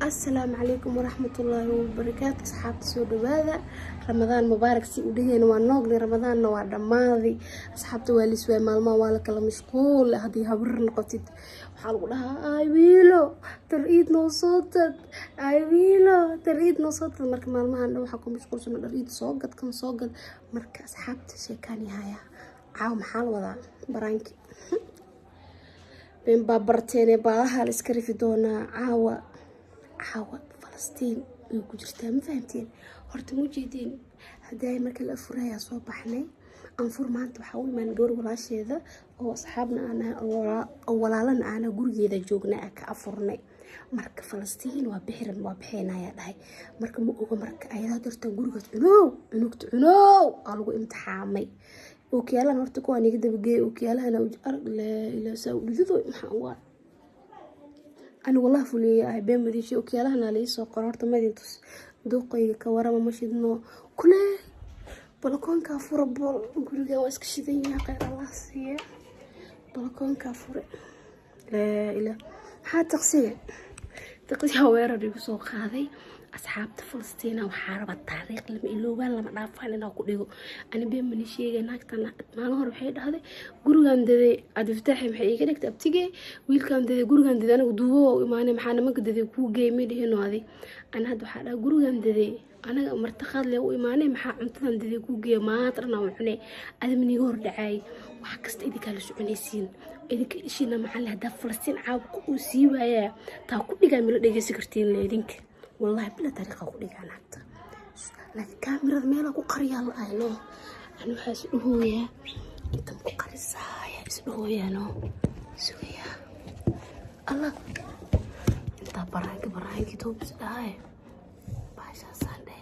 Asalaamu calaykum waraxmatullaahi wabarakaatu. Asxaabta soo dhawaada, Ramadaan mubaarak. Si u dhaheen waa noognay, Ramadaanna waa dhammaaday. Asxaabta waa liswaay, maalmaha waa la kala mashquul. Haddii habrar noqotid waxaa lagu dhahaa ay wiilo tar iid noo soo dad, ay wiilo tar iid noo soo dad. Marka maalmahan dhan waxaa ku mashquulsano dhar iid soo gad, kan soo gad. Marka asxaabta sheekaan yahaya caaw, maxaa la wadaa? Baraanki been baa barteene, baalaha la iska rifi doonaa caawa. Caawa Falastiin way ku jirtaa, ma fahamteen? Horta ma ujeedeen haddaay marka la afurayaa soo baxnay anfur. Maanta waxaa u imaan gabar walaasheeda oo asxaabna aanahay oo walaalana aana, gurigeeda joognay aa ka afurnay. Marka Falastiin waa bixiran, waa bixeenayaa dhahay. Marka ma oga, marka ayadaa dartan gurigaas cunow cunugta cunow aa lagu imtixaamay. Ookiyaalahan horta kuwaan iga dabageeyay, ookiyaalahana arag laa ilaa saa dhududo maxaa waa ani wallahi fuliya ah been madiishay. Ookiyaalahana la ii soo qoro horta, madin tus duuqayga ka warama. Ma shidno kule balakoonkaa fura, bool guriga waa iska shidan yahay, kheyr Allah siiya. Balakoonkaa fure, laa ilaa maxaa taqsiga taqsiga weerar igu soo qaaday. Asxaabta Falastiina waxaa raba taariikh lama iloobaan lama dhaafaan inaa ku dhigo. Ani been mani sheegay. Naagtan maalin hore waxay dhahday gurigan daday Cabdifataaxi, maxay iiga dhigtay abtigee wiilkan daday gurigan daday. Anigu duubo waa u imaanay, maxaa nimanka daday kuu geey ma dhihino adi. Ani hadda waxaa dhaha gurigan daday anaga martiqaad lee u imaanay, maxaa cuntadan daday kuu geeya? Maanta dhan aan cunay, adi maniiga hor dhacaay. Wax kasta idinkaa la soconaysiin, idinka ishiina maxaa le. Haddaa Falastiin caawka uu sii waayaa taa ku dhigaa mila dhegeysan kartiin le idinka, wallahi bila taariiqa ku dhigaa naagta. Laakiin kaamirada meelaa ku qariyaa la ahno. Ani waxaa is dhahooyaa intan ku qarisaaya, is dhahooyaano sugayaa Allah intaa baraanki baraanki toobis dhahay. Baashaan saandhe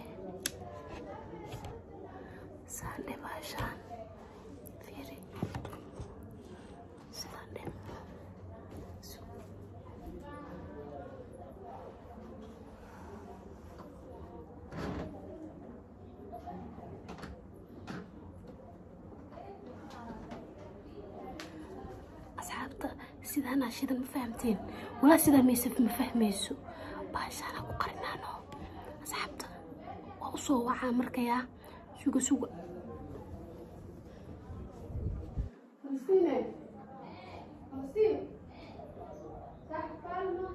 saandhe, baashaan fiiri sidaan dhe. Asxaabta sidaanaa shidan, ma fahamteen? Walaa sidaa mayse ma fahmayso, baashaana ku qarinaano. Asxaabta waa usoo wacaa markayaa, suga suga. Falastiin, Falastiin, saaxib kaalmo.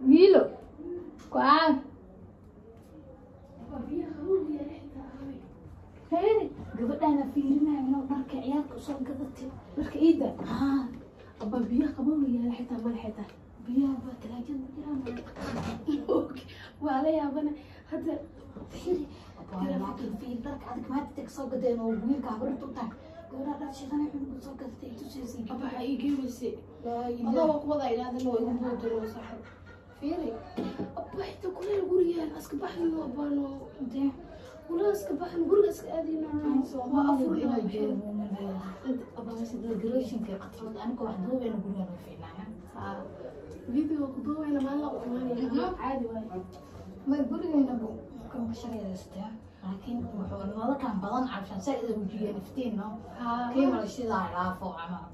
Wiilo, ku-aan. Feeri, gabadhaana fiirinaayo dharka ciyaalka usoo gadatay. Dharka iidda? Haa. Abba biyaha qabow yaala xitaa male xitaa. Biyaha baa talaajada ku jiraan. Waa la yaabana hadda. Fiiri, laakiin fiiri dharka adig maanta tag soo gadeen oo wiilka habarinta u tahay. Gabadhaa dhar shidanay cunuga soo gadatay i tusaysay. Abba waxaa ii geeweysay. Laa adaa waa kuwada idhahdana waa igu boodano saaxib. Fiiri abba xitaa kuleel gurigaan aska baxno abbaano. Intee? Wala iska baxno, guriga iska aadayno, waa afur. Inaa joogo abba migrationka qatrad aniga wax duubayna gurigaan u fiicnaana. Video ku duubayna maalin u imaanaya caadi waaye. Ma gurigeena kan ka shaqaystaa, laakiin wuxuu nolokan badan cabshan saa-id wejiyeen iftiin no kii mala shidaa laafo camal.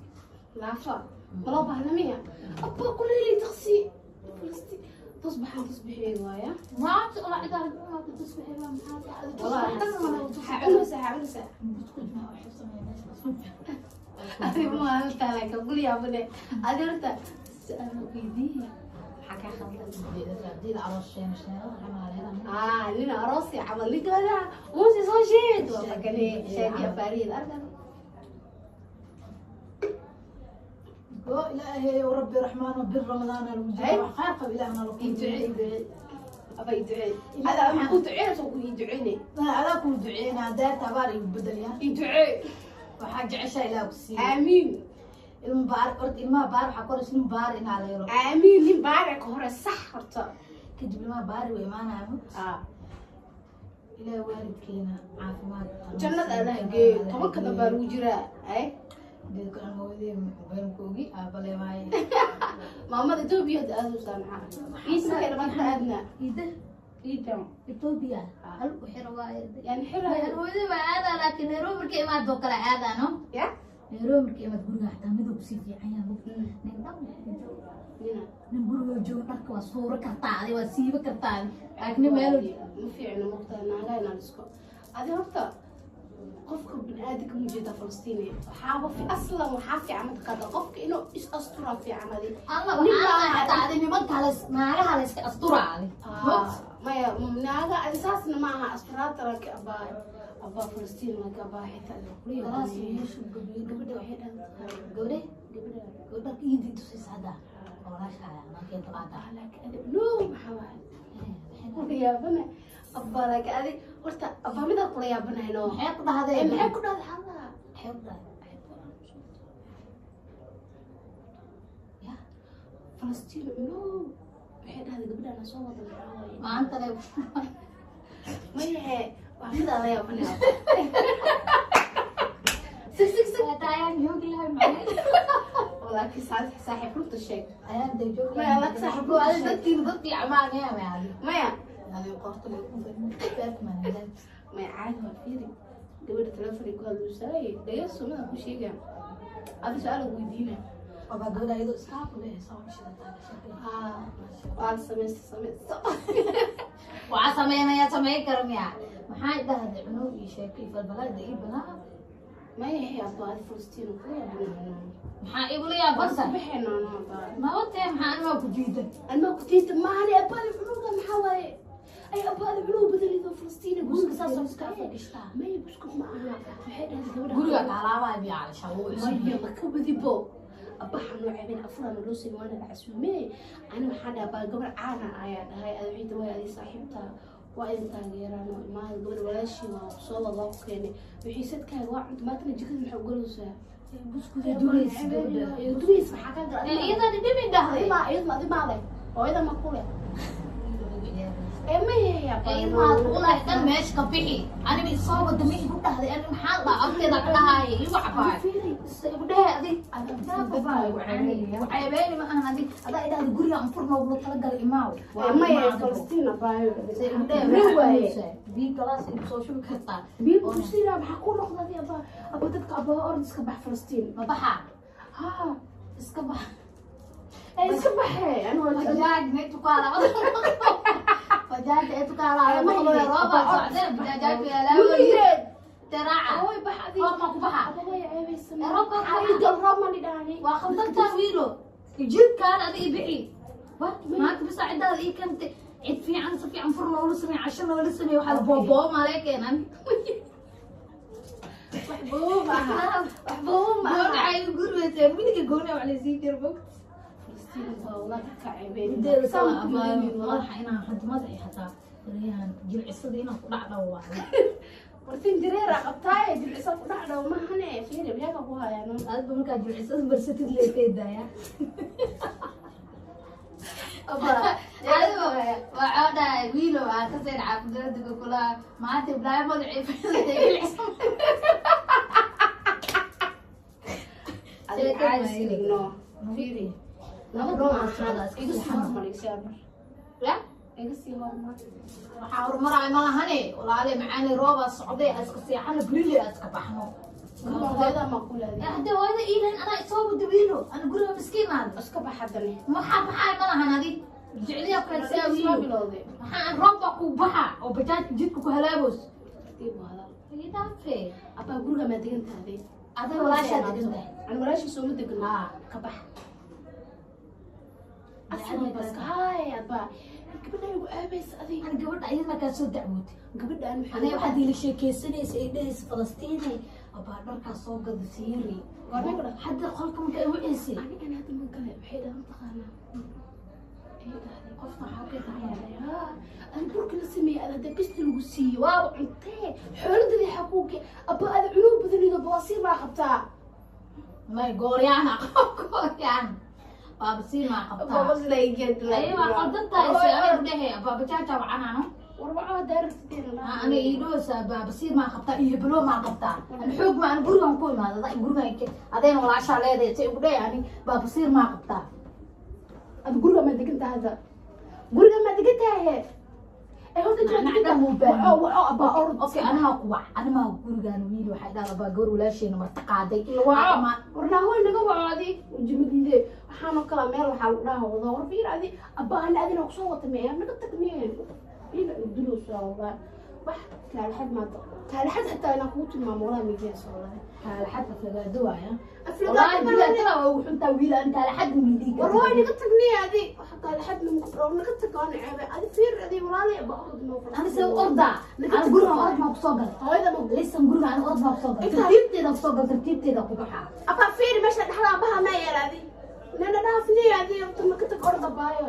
Laafa maloo baahna miya? Abba kuleelay taqsi Falastiin tusbaxaan tusbaxeed waaya. Maanta ola cidaa maanta tusbaxay waa maxaa? Waxaa cunaysaa, waxaa cunaysaa. Buskud ma waxay sameynaysaa? Adiga ma haltaa laakiin kul yaabane adi horta su-aal weydiiya, maxaa kaa khaldan? Hadii aroos sheena sheena camal. Aa nin aroosi camal ninkooda muuse soo sheed waa fakane shaadi afaariid arkan. Go ilaahay oo rabbi raxmaan oo bir Ramadaan lagu jiro wax khayr qab ilaahna lagu ii ducee, ii ducee aba, ii ducee. Ada ama ku duceenaysa ku ii duceynay. Adaa kuu duceynaa daarta abaar igu bedelyaa. Ii ducee. Waxaa jeceshaa ilaah ku siiya. Aamiin. Ilma baar horta, ilmaha baar waxaa koraysa nin baar inaa la yaro. Aamiin, nin baaric ka hore sax horta. Kadib ilmaha baari way imaanaya. Ilaah waalidkeena caafimaad. Jannada Allah geeyo, 10-ka dambaa lagu jiraa ay. Maamada Etoobiya hadda aad u saamxaa ciid markay dhamaanta aadnaa. Ida. Ijam. Ethiopia hal u xiro waaye. Yani xirayo. Hooyada waa aadaa, laakiin Nairobi markay imaado kale aadaa, no? Ya. Nairobi markay imaad guriga xataa miduu kusii fiican yahay. Nin dhan Nina. Nin guriga joogo dharka waa suuro kartaa adi, waa siibo kartaa adi, laakiin nin meel Ma fiicno muqtaa naagaa inaan isku adi. Horta qofka biniaadamka mujeeda Falastiini waxaaba aslan waxaa fiican mataqaana qofka inuu is asturaa fiican adi. Alla Nin waxaa baa xataa adi nimanka la naagaha la iska asturaa adi. Maya, naaga adi saasna ma aha asturaata, laakiin abaa, abaa Falastiin, laakiin abaa xitaa Galaas yeeshu gabadha waxay dhahan gabadhe gabadha gabadha iidii tusaysa hadda walaashaaya markay qaada. Laakiin adi no, maxaa waaye kula yaabana abaa, laakiin adi horta abaa midaa kula yaabanayno. Maxay ku dhahdeen? Maxay ku dhahday hadda? Maxay ku dhahday ya? Falastiin no, waxay dhahday gabadhaan soo wada maxaa waaye? Maanta le. Mayahe, waa midaa la yaabanaya. Sig sig sig. Ayaan joogi lahay maxay? Laakiin saaxiib runta sheeg. Ayaan de joogi. Maya, laakiin saaxiib Adi dadkiina dadkii amaanaya ma adi? Maya. Adi qorta le ku fadhi. Maya, caadi waa. Fiiri, gabadha telefonay ku hadluusaay, dhegeyso, mida ku sheegaa adi su-aal lagu weydiina. Baba gabadha iyadoo iskaaf leh soo shidataa shaqo. Haa, waa samaysta samaysta. Waxaa sameynaya sameyn kara miya? Maxay dhahday? Cunug iyo sheeko iyo falbalaada ii banaa. Maya he, abba adi Falastiin kula yaabanayno. Maxaa igula yaabantahay? Baxayno no abba. Nabadtee, maxaa animaa ku jiida? Anmaa ku tiita maahane, abba adi cunuga maxaa waaye? Ay abba, adi cunug badanido Falastiin. Guriga saas oo iska fadhishtaa. Maya, buskud ma aha, waxay dhahday gabadha guriga kaalaabaa biyo calashaa wuu cusub. Maya, ma ka wadibo abbaxa noo ceebeen afurana loo siin waana la casuume. Ani waxaan dhahay baa gabar caana ayaa dhahay adi waxay tahay adi saaxiibta waa idin taageeraan oo imaada gabadha walaashii waa soo wada waa ku keenay wixii sadkaaga waa cunto maantana jikada maxay ugaleysaa? Buskuda dubaysa gabadha. Dubays maxaa kaa gara? Iyadana dhimi dhahday. Iyadma adi maale hooyada ma kule ee maya. Ilmaha kuulahay dhan meesha ka bixi, aniga isoo wada ma igu dhahday? Ani maxaa la agteeda ka dhahaaya igu cabaay igu dhehe adi ceebeeni ma ahan adi adaa idhahda guriga anfur noogula talagalay imaaw. Maya, Falastiin abaayo. Se igu dhehe. Nin waaye. Biyo galaas igu soo shubi kartaa. Biyo ku siiraa maxaa ku noqda adi abaa? Abaa dadka abaa orod iska bax Falastiin. Ma baxa? Haa. Iska bax. Ee iska baxee anu. Bajaaj ne tukaala, bajaaj ee tukaala rooba socdeen bajaaj yaalaa taraaca. Way bax adi. Roob ma ku baxa? Abaa way ceebaysa. Ee, roobka ku baxa. Gal roob ma nidhaani. Waa khaldantaa wiilo, jidkaan adi i bixi wa maanta bisa ciddaada ii keentay cid fiican, si fiican fur noola sameey, casho noola sameey, waxaa la booboo malee keenan. Wax boobo ma aha, wax boobo ma aha. Goonacay gurweyseen wiliga goona wax lasii jira bog. Falastiin baa walaa dadka ceebeen. Mideeda kale abaayo, madaxa inaan hadda madaxi xataa baryahan jilcisada inaan ku dhacdhaw waayo. Wartin jareera qabtaaye jilcisa ku dhac dhow maahane, fiiri maxay ku hayaan? Adba markaa jilcisada barsatid leefeedaya. Abaa. Adigo waxaa dhahay wiilow aa kaseen caafimaadka kula maanta ibraahim madaxii fadhiisatay jilcisa. Adiga caadi iska dhigno, fiiri. Nabad Nabad ma ma socda, aha. iska Iga sii seexan. hormar, iga sii hormar. Ya? Iga sii hormar. Waxaa horumaraya ma lahane walaale macaani, roobaa socday, aa iska seexano, brilli aa iska baxno. Guriga hooyada ma ku leedahay? Haddii hooyada iilahan anaa isoo wada wiilo, ana guriga miskiin aad. Iska bax haddane. Maxaa baxaay ma lahan adi jecliya kalesaa Isma wiilo. Bilowday. Maxaa aan roob baa ku baxa oo bajaajka jidka ku halaabos. Tartiib u hadal. Idaafe. Abaa, guriga maa degan tahay? Aday walaashaa degan tahay. Ani walaashii sooma degno. Haa. Ka bax aslan baska haay. Abaa, gabadha igu aabaysa adiga. Ani gabadha iyadana kaa soo dacwootay. Gabadha aan waxay Aniga waxaad iila sheekeysanaysa ay dhehaysa Falastiini abaa dharkaa soo gada siiri. Goormay ku dhacday? Hadda qolka marka ay waceysay. Anigan hadda ma gale waxay dhahan mataqaanaa ay dhahday Qofta waxaa ka tahay. Haa, aan burka la sameeyey ada hadda kasta lagu siiyo waaba cuntee xooladadii xaquuge. Abba, ada cunug badanido bawaasiir baa qabtaa. May gooryaana gooryaan baaba sii maa qabtaa. Ay waa qaldan tahay si anigu dhehe abaa bajaaja wacanano. War wacaa daarartideen. Aniga ii dhowsa baaba sii maa qabtaa iyo hebelo maa qabtaa. Ani xoog ma ani gurigan ku imaada adaa gurigan ke adayna walaashaa leedahay si igu dhehe ani baaba sii maa qabtaa. Ada guriga maa degan tahay? Hadda guriga maa degan tahay? Ee horta Nacnacda muu baahan. Waco, waco, abaa orod. Okay, anaha ku wac, animaha gurigaan wiil waxay dhahdaa baa gabar walaasheena marti qaaday. Waco, warnaa hooy naga waco adi ujimadiide. Waxaanoo kala meel waxaa lagu dhaha wadaa. War fiir adi abbaa ana adina kusoo wata meeya naga tag meen ila idulowsaa walaa wax taalaxad maanta taalaxad xitaa inaan kugu tilmaamo walaa migees walaa. Taalaxad aflagaado waaya. Aflagaado Wallaahi ma bilaa leh. tala waa ugu xuntaa wiil aan taalaxad miidii. War hooy naga tagniya adi waxa taalaxad naga tag waan ceebe adi fiir adi walaalay abba orod noo. Ani se ordaa. Naga Ani tag. Guriga orod maa kusoo galay. Hooyada ma Lisan guriga ani orod maa kusoo galay. Intaa- Tartiibteeda kusoo galay, tartiibteeda ku baxaa. Abaa fiiri meesha dhexda abaha ma yeela adi nana dhaafniya adi horta maka tag orda baayo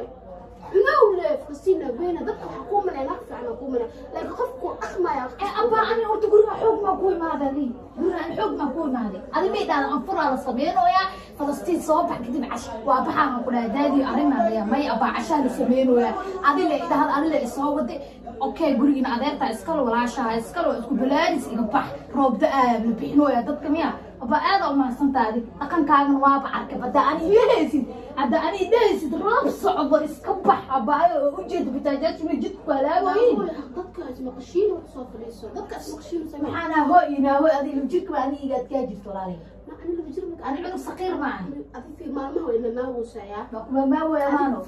lowle Falastiin beena dadka waxaa kuu malay naag fiican aa kuu malay laakiin qofku dhaqmaya. Ee abbaa, ani horta guriga xoog maa ku imaaday adi. Guriga ani xoog maa ku imaaday. Adi may dhahda anfuraa la sameynooyaa. Falastiin soo bax kadib cash waa baxaan ku dhahay daadii arrinaa leeyahay may abbaa cashaa la sameynooyaa. Adi le dhahda adi le isoo waday. Okay, gurigiina adeertaa iskale walaashaha iskale waa isku balaadis iga bax roob da-aa la bixinooyaa dadka miya. Abbaa aad u mahadsantahay adi dhaqankaagana waaba arkay hadda ani idhahaysid hadda ani idhahaysid roob socdo iska bax abbaa oo ujeeda bitaajaasuma jidku ku halaagooyin. Dadka ismaqashiin wax soo fadhiiso dadka ismaqashiin soo. Maxaan aho inaaho adiga jirka baa adiga iga adkaa jirto walaalay. Ma ani laba jir marka Ani cunug saqiir ma ahan. Adi fiir maalmaha way mamaawusayaa. Maaweyamaano.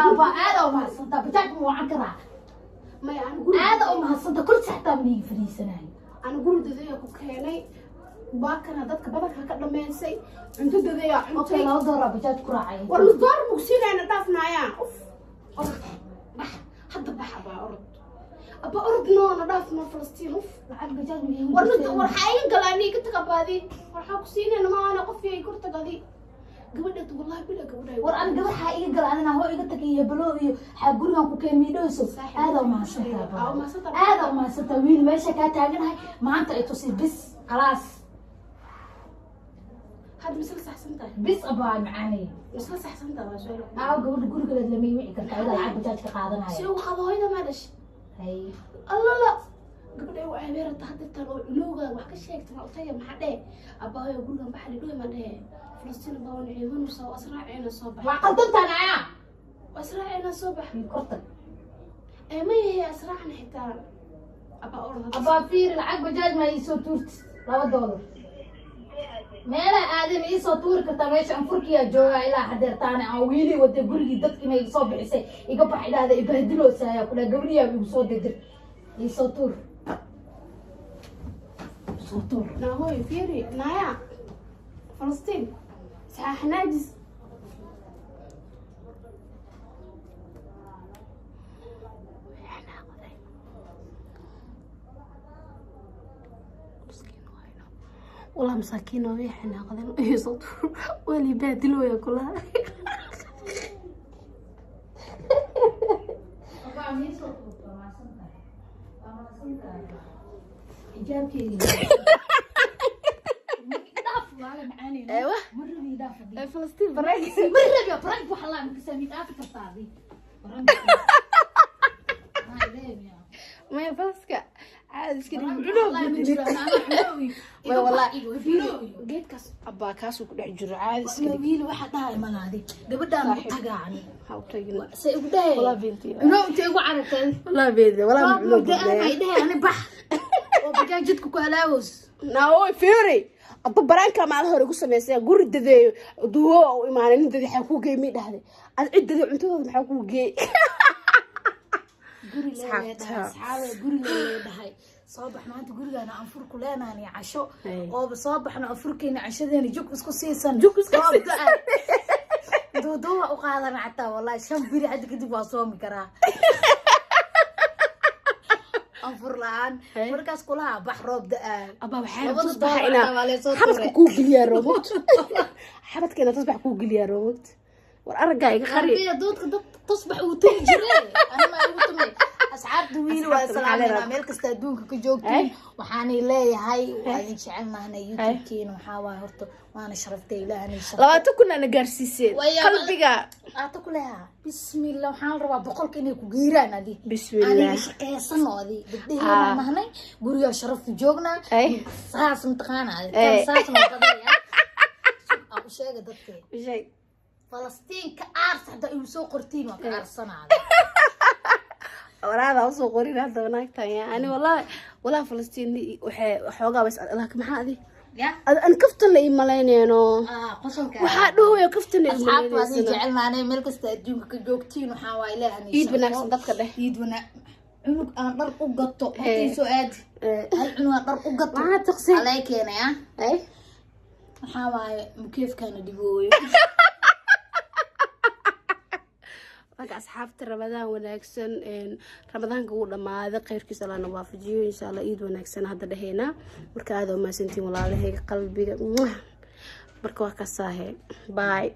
Aaba aada u mahadsantaa, bajaaj ma wacan karaa? Maya ani guri Aada u mahadsantaa, kursi xataa maniga fadhiisanayo. Ani guri dadaya ku keenay waa kana dadka badanka ka dhameysay cunto dadaya Okay, cuntay. $2 bajaaj ku raacay. War nus door mugsiinayna dhaafnaaya uf orod bax hadda bax abaa orod abaa orod noo na dhaaf noo Falastiin uf. Lacag bajaaj ma iigu War nus jirtaa? war waxaa iga galaani ka taga baadi war waxaa ku siinayna maana qof yay kor tagadi gabadha wallahi bila gabadha. War ani gabar iga gala anina hoo iga tagay iyo balo iyo xaa gurigan ku keen miidhowso. Saaxiib. Aada u mahadsantaa. Aa, u mahadsantaa. Aada u mahadsantaa wiil meesha kaa taaganahay maanta ay tusi bis khalaas. Hadda misla saxsan tahay? Bis abaa macaanay. Misla saxsan tahay waa su'aal. Aaw gabadha guriga lama wici karta ayada lacag bajaaj ka Si qaadanaya. uu qabo hooyada maa dhashay? Hay. Allala gabadha u ceebeerata hadda tan oo culowga wax ka sheegta ma utaya maxaa dheh abbaayo gurigan baxa lidhoy ma dhehe Falastiin baa wan ciidanaysa oo asraacayna soo bax. Waa qaldantaan ayaa. Asraacayna soo bax. Kortag. Ee ma yahay asraacna xitaa abbaa orod. Abaa fiiri lacag bajaaj ma iisoo tuurti $2 meelaha aadan iisoo tuuri kartaa meesha anfurkiyaa joogaa ilaa hadeertaane aan wiilii waday gurigii dadkiina iga soo bixisay iga bax idhaahda ibahdiloosaya kudha gabriyaa igu soo dirdir iisoo tuur soo tuur. Naahoy fiiri naaya Falastiin saxaax naajis. والله مساكين وبيح حناقدين يصوتوا ولي بادلوا يا كلها. xijaabkeedii ايوه marrabi dhaaf فلسطين براك. marrabi prank waxa laa makasaamid aafi kartaa adi prank ما يفسك عاد كده. ما والله geedkaas abbaa kaasuu ku dhex jiro caadi iska dhig. Wiil waxa dhahay malaadi gabadhaan u tagaani. Ha u tagin. Say ugu dhahay. Walaa binti. Inoo intay ugu carartay. Walaa beedi walaa. Roob muddo ay dhahay ani bax oo bajaaj jidka ku halaawos. Naoy fiiri abba baraanka maalin hore ku samaysay guri dadeeyo duwo u imaanay nin dad waxaa kuu geey mi dhahday ad cid dadee cuntadooda maxaa kuu geey? Guri leedahay asxaabe guri leedahay soo bax maanta gurigaana anfur ku leenahay casho. Hey. Ooba soo baxno anfurkeena cashadeena jug isku siisan. Jug isku Roob da'ay. Duuduuba u qaadana xataa wallahi 5 biri hadda kadib waa soomi karaa anfur la-aan. Hey. Markaas kulaha bax roob da-aa. Abba waxaa Labada tusbaxa doolar inaa xataa waa laysoo xabadka tuuray. kuu geliyaa roobot xabadka inaa tusbax kuu geliyaa roobot war araggaa iga qari. Qarbiya doodka dad tusbax uu turi jiray anima igu tumay asxaabta wiil waa Asxaabta maxaa salaameynaa leedahay? Meel kasta adduunka ka joogtiin waxaanay leeyahay waa idin jecelnahnay YouTube-kiina waxaa waaye horta waana sharaftay ilaahna sharaf. 20,000 ana gaarsiiseen. Wayaa- qalbiga. Aata ku leeyaha bismillah waxaan rabaa 100-ka inay ku geeraan adi. Bismillah. Aniga shaqeysan oo adi gabdhaheena nahnay gurigaa sharaf ku joognaa. Ay. Saas mataqaana adi Ay. saas ma badaya aan u sheega dadkee. Sheeg. Falastiin ka aarsa haddaa igu soo qortiin waa ka aarsanaada. Waraada usoo qorin hadda naagtan ya ani wallahi wallahi Falastiin waxay xoogaa bas, laakiin maxaa adi Ya. An kaftan la ii malaynayno. Ah, qosolka. Waxaa dhahooya kaftan la ii Asxaabta waa malaynayso. Jecelnaanay meel kasta adduunka ka joogtiin, waxaa waa Ilaahay. Iid wanaagsan dadka dheh. Iid wanaag. Cunug aan dhar u gato hortii soo aadi. Hal cunug aan dhar u gato. Maxaa taqsi? Alay keenay ah. Ay. Waxaa waaye mukeefkaana dhibooyo. Marka asxaabta, Ramadaan wanaagsan. Ramadaanka wuu dhammaaday, khayrkiisa Allahna waafajiyo insha Allah. Iid wanaagsan hadda dhaheynaa. Marka aada umahadsantiin walaalahayga qalbiga. Marka waa kasaahe, bye.